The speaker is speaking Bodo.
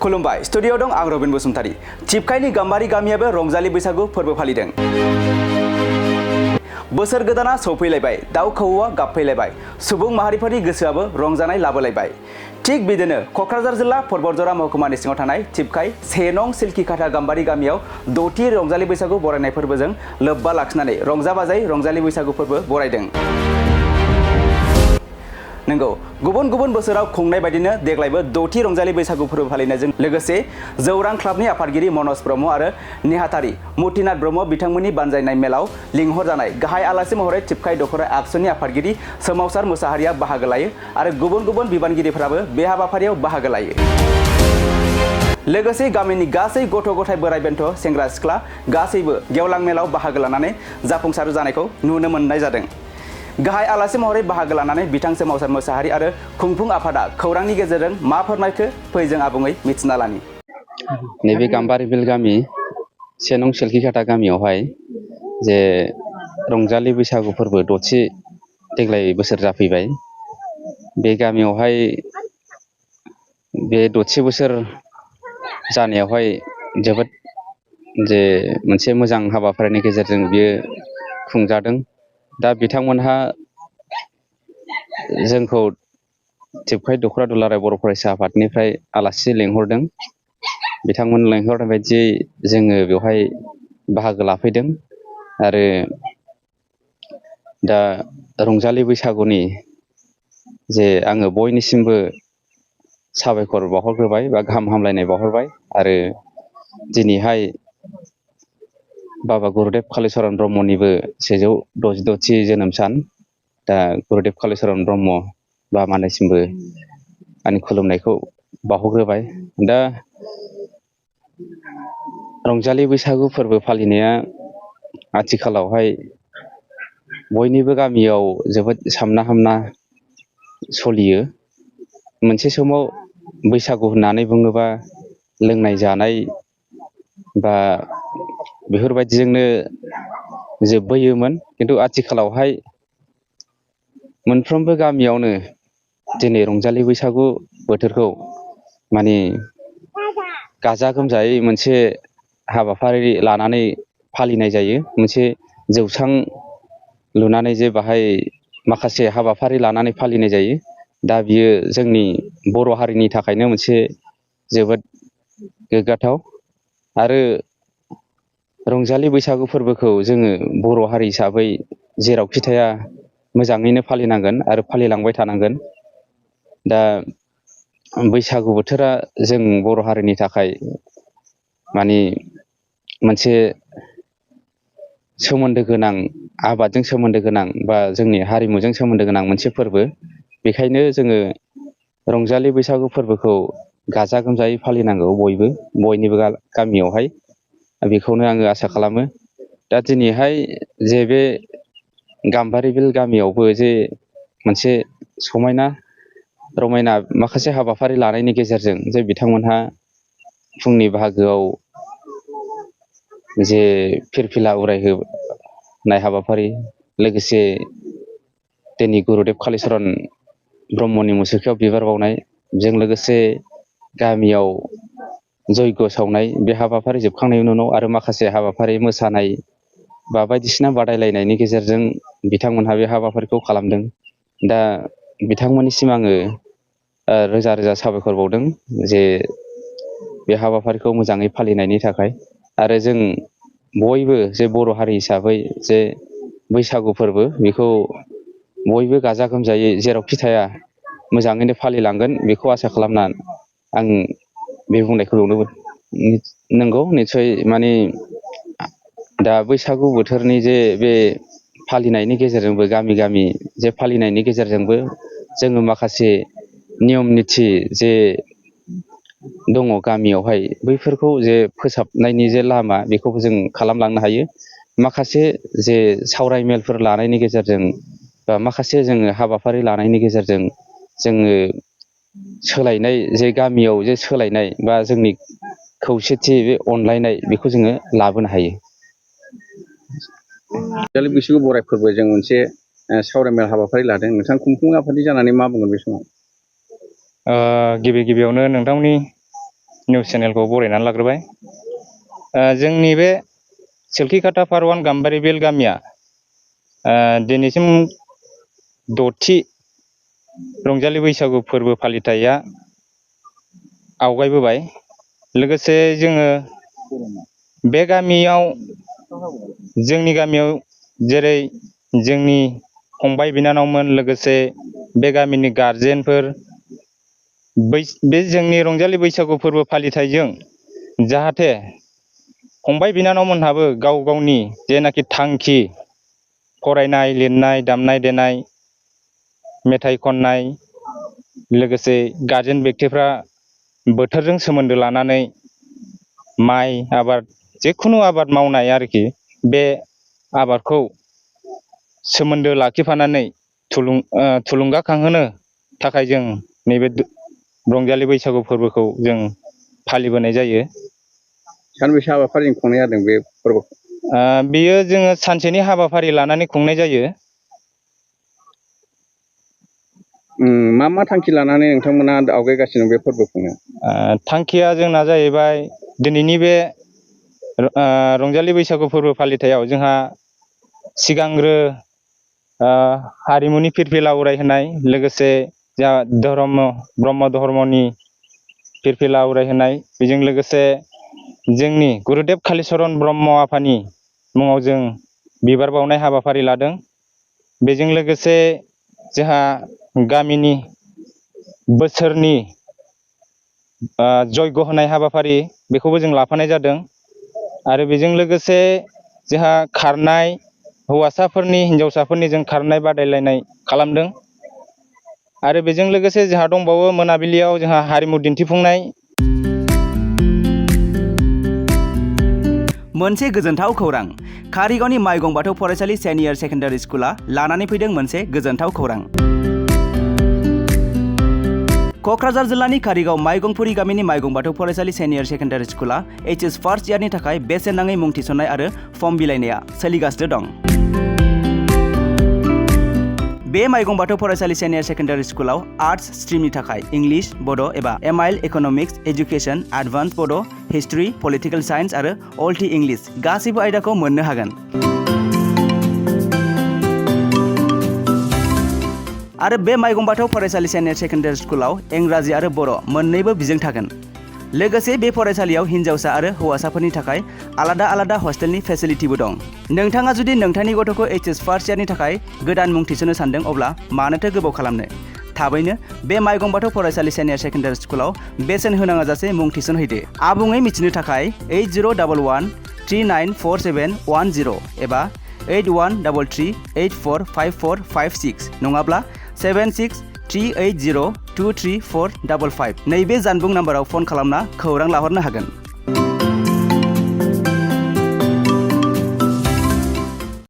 खुलुमबाय स्टुडियोआव दं आं रबिन बसुमतारी। चिपकाइनि गाम्बारि गामियाबो रंजालि बैसागु फोरबो फालिदों। बोसोर गोदाना सौफैलायबाय, दाउ खौवौआ गाबफैलायबाय, सुबुं माहारिफोरनि गोसोआबो रंजानाय लाबोलायबाय। थिग बिदिनो क'क्राझार जिल्ला परबतजरा महकुमानि सिङाव थानाय चिपकाइ 1 नं सिलखिखाथा गाम्बारि गामियाव 6थि रंजालि बैसागु बरायनाय फोरबोजों लोब्बा लाखिनानै रंजा बाजायै रंजालि बैसागु फोरबो बरायदों। नंगौ, गुबुन गुबुन बोसोराव खुंनाय बायदिनो देग्लायबो 6थि रंजालि बैसागु फोरबो फालिनायजों लोगोसे जौरां क्लाबनि आफादगिरि मनज ब्रह्म आरो नेहाथारि मुर्तिनाथ ब्रह्म बिथांमोननि बानजायनाय मेलाव लिंहरजानाय गाहाय आलासि महरै चिपकाइ दख'रा आबसुनि आफादगिरि सोमावसार मोसाहारिया बाहागो लायो आरो गुबुन गुबुन बिबानगिरिफोराबो बे हाबाफारियाव बाहागो लायो। लोगोसे गामिनि गासै गथ' गथाय बोराइ बेन्थ' सेंग्रा सिख्ला गासैबो गेवलां मेलाव बाहागो लानानै जाफुंसार जानायखौ नुनो मोननाय जादों। गाहाय आलासि महरै बाहागो लानानै बिथां सोमावसार मोसाहारि आरो खुंफुं आफादा खौरांनि गेजेरजों मा फोरमायखो फै जों आबुङै मिथिना लानि। नैबे गाम्बारिबिल गामि 1 नं सिलखिखाथा गामियावहाय जे रंजालि बैसागु फोरबो 6थि देग्लाय बोसोर जाफैबाय। बे गामियावहाय बे 6थि बोसोर जानायावहाय जोबोद जे मोनसे मोजां हाबाफारिनि गेजेरजों बियो खुंजादों। दा बिथांमोनहा जोंखौ चिपकाइ दख'रा दुलाराय बर' फरायसा आफादनिफ्राय आलासि लेंहरदों। बिथांमोन लेंहरनाय बायदियै जोङो बेवहाय बाहागो लाफैदों आरो दा रंजालि बैसागुनि जे आङो बयनिसिमबो साबायखर बावहरग्रोबाय बा गाहाम हामलायनाय बावहरबाय आरो दिनैहाय बाबा गुरुदेब कालिचरन ब्रह्मनिबो 166थि जोनोम सान। दा गुरुदेब कालिचरन ब्रह्म बाबानिसिमबो आंनि खुलुमनायखौ बावहरग्रोबाय। दा रंजालि बैसागु फोरबो फालिनाया आथिखालावहाय बयनिबो गामियाव जोबोद सामना हामना सलियो। मोनसे समाव बैसागु होननानै बुङोबा लोंनाय जानाय बा बेफोरबायदिजोंनो जोबबोयोमोन, खिन्थु आथिखालावहाय मोनफ्रोमबो गामियावनो दिनै रंजालि बैसागु बोथोरखौ माने गाजा गोमजायै मोनसे हाबाफारि लानानै फालिनाय जायो। मोनसे जौसां लुनानै जे बाहाय माखासे हाबाफारि लानानै फालिनाय जायो। दा बियो जोंनि बर' हारिनि थाखायनो मोनसे जोबोद गोग्गाथाव आरो रंजालि बैसागु फोरबोखौ जोङो बर' हारि हिसाबै जेरावखि थाया मोजाङैनो फालिनांगोन आरो फालिलांबाय थानांगोन। दा बैसागु बोथोरा जों बर' हारिनि थाखाय माने मोनसे सोमोन्दो गोनां, आबादजों सोमोन्दो गोनां बा जोंनि हारिमुजों सोमोन्दो गोनां मोनसे फोरबो। बेखायनो जोङो रंजालि बैसागु फोरबोखौ गाजा गोमजायै फालिनांगौ बयबो, बयनिबो गामियावहाय। बेखौनो आङो आसा खालामो। दा दिनैहाय जे बे गाम्बारिबिल गामियावबो जे मोनसे समायना रमायना माखासे हाबाफारि लानायनि गेजेरजों जे बिथांमोनहा फुंनि बाहागोआव जे फिरफिला उरायहोनाय हाबाफारि, लोगोसे दिनै गुरुदेब कालिचरन ब्रह्मनि मुसुखायाव बिबार बावनाय, बेजों लोगोसे गामियाव जयग' सावनाय, बे हाबाफारि जोबखांनायनि उनाव आरो माखासे हाबाफारि मोसानाय बा बायदिसिना बादायलायनायनि गेजेरजों बिथांमोनहा बे हाबाफारिखौ खालामदों। दा बिथांमोननिसिम आङो रोजा रोजा साबायखर बावदों जे बे हाबाफारिखौ मोजाङै फालिनायनि थाखाय। आरो जों बयबो जे बर' हारि हिसाबै जे बैसागु फोरबो बेखौ बयबो गाजा गोमजायै जेरावखि थाया मोजाङैनो फालिलांगोन, बेखौ आसा खालामना आं बे बुंनायखौ नंगौ निस्सय माने दा बैसागु बोथोरनि जे बे फालिनायनि गेजेरजोंबो गामि गामि जे फालिनायनि गेजेरजोंबो जोङो माखासे नियम निथि जे दङ गामियावहाय, बैफोरखौ जे फोसाबनायनि जे लामा बेखौबो जों खालामलांनो हायो। माखासे जे सावराय मेलफोर लानायनि गेजेरजों बा माखासे जोङो हाबाफारि लानायनि गेजेरजों जोङो सोलायनाय, जे गामियाव जे सोलायनाय बा जोंनि खौसेथि बे अनलायनाय बेखौ जोङो लाबोनो हायो। रंजालि बैसागु बराय फोरबो जों मोनसे सावरायमेल हाबाफारि लादों। नोंथां खुंफुं आफादनि जानानै मा बुंगोन बे समाव? गिबि गिबियावनो नोंथांमोननि निउस चेनेलखौ बरायनानै लाग्रोबाय। जोंनि बे सिल्किखाता पार्ट 1 गाम्बारि बेल गामिया दिनैसिम 6थि रंजालि बैसागु फोरबो फालिथाया आवगायबोबाय। लोगोसे जोङो बे गामियाव जोंनि गामियाव जेरै जोंनि फंबाय बिनानावमोन लोगोसे बे गामिनि गारजेनफोर बे जोंनि रंजालि बैसागु फोरबो फालिथायजों जाहाथे फंबाय बिनानावमोनहाबो गाव गावनि जेनाखि थांखि फरायनाय लिरनाय दामनाय देनाय मेथाइ खननाय लोगोसे गारजेन व्यक्तिफ्रा बोथोरजों सोमोन्दो लानानै माइ आबाद जिखुनु आबाद मावनाय आरोखि बे आबादखौ सोमोन्दो लाखिफानानै थुलुंगाखांहोनो थाखाय जों नैबे रंजालि बैसागु फोरबोखौ जों फालिबोनाय जायो। सानबेसे हाबाफारिजों खुंनाय जादों बे फोरबोखौ? बेयो जोङो सानसेनि हाबाफारि लानानै खुंनाय जायो। मा मा थांखि लानानै नोंथांमोना आवगायगासिनो बे फोरबो खुंनो? थांखिया जोंना जाहैबाय दिनैनि बे रंजालि बैसागु फोरबो फालिथायाव जोंहा सिगांग्रो हारिमुनि फिरफिला उरायहोनाय लोगोसे जोंहा ब्रह्म धर्मनि फिरफिला उरायहोनाय बेजों लोगोसे जोंनि गुरुदेब कालिचरन ब्रह्म आफानि मुङाव जों बिबार बावनाय हाबाफारि लादों। बेजों लोगोसे जोंहा गामिनि बोसोरनि जयग' होनाय हाबाफारि बेखौबो जों लाफानाय जादों। आरो बेजों लोगोसे जोंहा खारनाय हौवासाफोरनि हिन्जावसाफोरनि जों खारनाय बादायलायनाय खालामदों। आरो बेजों लोगोसे जोंहा दंबावो मोनाबिलियाव जोंहा हारिमु दिन्थिफुंनाय। मोनसे गोजोनथाव खौरां। कारिगावनि माइगं बाथौ फरायसालि सेनियर सेकेन्डारि स्कुला लानानै फैदों मोनसे गोजोनथाव खौरां। क'क्राझार जिल्लानि कारिगाव माइगंफुरि गामिनि माइगं बाथौ फरायसालि सेनियर सेकेन्डारि स्कुला HS फार्स्ट इयारनि थाखाय बेसेन नाङै मुं थिसननाय आरो फर्म बिलाइनाया सोलिगासिनो दं। बे माइगं बाथौ फरायसालि सेनियर सेकेन्डारि स्कुलाव आर्ट्स स्ट्रिमनि थाखाय इंलिश, बड' एबा MIL इक'नमिक्स, एजुकेसन, एडभान्स बड', हिस्ट्रि, पलिटिकेल साइन्स आरो अल टि इंलिश गासैबो आयदाखौ मोननो हागोन। आरो बे माइगं बाथौ फरायसालि सेनियर सेकेन्डारि स्कुलाव इंराजि आरो बर' मोन्नैबो बिजों थागोन। लोगोसे बे फरायसालियाव हिन्जावसा आरो हौवासाफोरनि थाखाय आलादा आलादा हस्टेलनि फेसिलिटिबो दं। नोंथाङा जुदि नोंथांनि गथ'खौ HS फार्स्ट इयारनि थाखाय गोदान मुं थिसननो सानदों अब्ला मानोथो गोबाव खालामनो? थाबैनो बे माइगं बाथौ फरायसालि सेनियर सेकेन्डारि स्कुलाव बेसेन होनाङा जासे मुं थिसनहैदो। आबुङै मिथिनो थाखाय 8011394710 एबा 8133845456 नङाब्ला 7638023455 नैबे जानबुं नाम्बाराव फन खालामना खौरां लाहरनो हागोन।